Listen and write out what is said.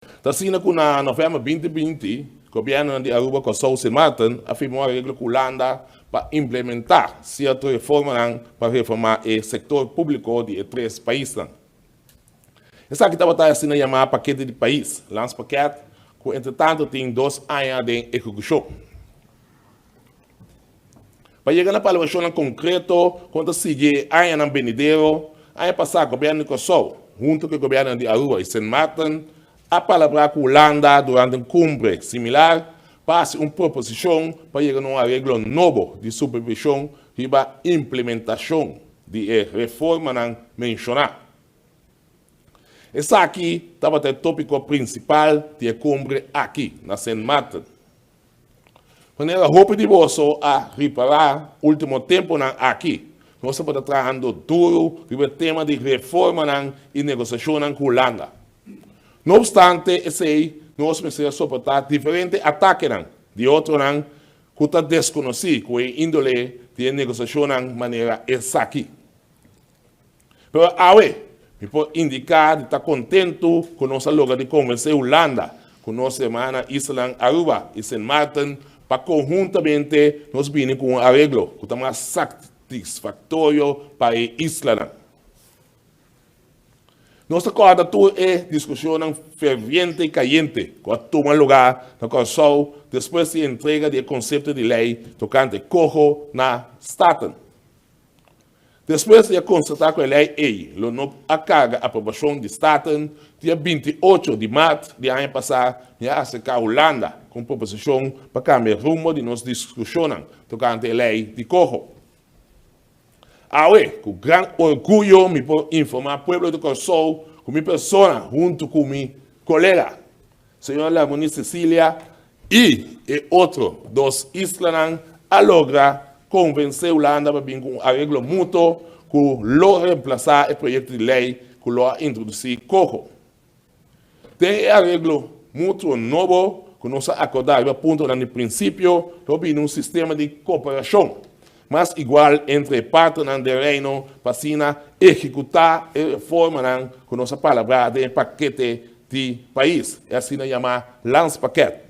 Ta asina ku na novèmber 2020, gobièrnunan di Aruba, Kòrsou, Sint Maarten a firma un areglo ku Hulanda pa implementá sierto reformanan pa reformá e sektor públiko di e tres paisnan. Esaki tabata e asina yamá pakete di pais, landspakket, ku entretantu tin 2 aña den ehekushon. Pa yega na palabrashonnan konkreto kon ta sigui e añanan benidero, aña pasá gobièrnu di Kòrsou huntu ku e gobièrnunan di Aruba i Sint Maarten a palabrá ku Hulanda durante un kumbre similar pa hasi un proposishon pa yega na un areglo nobo di supervishon riba implementashon di e reformanan menshoná. Esaki tabata e tópiko prinsipal di e kumbre aki na Sint Maarten. Manera hopi di boso a ripará último tempunan aki, nos tabata trahando duru riba e tema di reformanan i negosiashonnan ku Hulanda. No opstante esei, nos mester a soportá diferente atakenan di otronan ku ta deskonosí ku e índole di e negosiashonnan manera esaki. Pero awe, mi por indiká di ta kontentu ku nos a logra di konvensé Hulanda ku nos hermana islanan Aruba i Sint Maarten pa konhuntamente nos bini ku un areglo ku ta mas satisfaktorio pa e islanan. Nos ta kòrda tur e diskushonnan ferviente i kayente ku a tuma lugá na Kòrsou despues di e entrega di e konsepto di lei tokante koho na Staten. Despues di a konstatá ku e lei ei lo no a karga aprobashon di Staten, dia 28 di mart di aña pasá mi a aserká Hulanda ku un proposishon pa kambia rumbo di nos diskushonnan tokante e lei di koho. Awe, ku gran orguyo mi por informá pueblo di Kòrsou ku mi persona huntu ku mi kolega, señor Larmonie Cecilia i e otro dos islanan a logra konvensé Hulanda pa bin ku un areglo mutuo ku lo remplasá e proyekto di lei ku lo a introdusí koho. Den e areglo mutuo nobo ku nos a akordá riba puntonan di prinsipio lo bini un sistema di koperashon mas igual entre e partnernan den Reino pa asina ehekutá e reformanan ku nos a palabrá den e pakete di pais, e asina yamá Landspakket.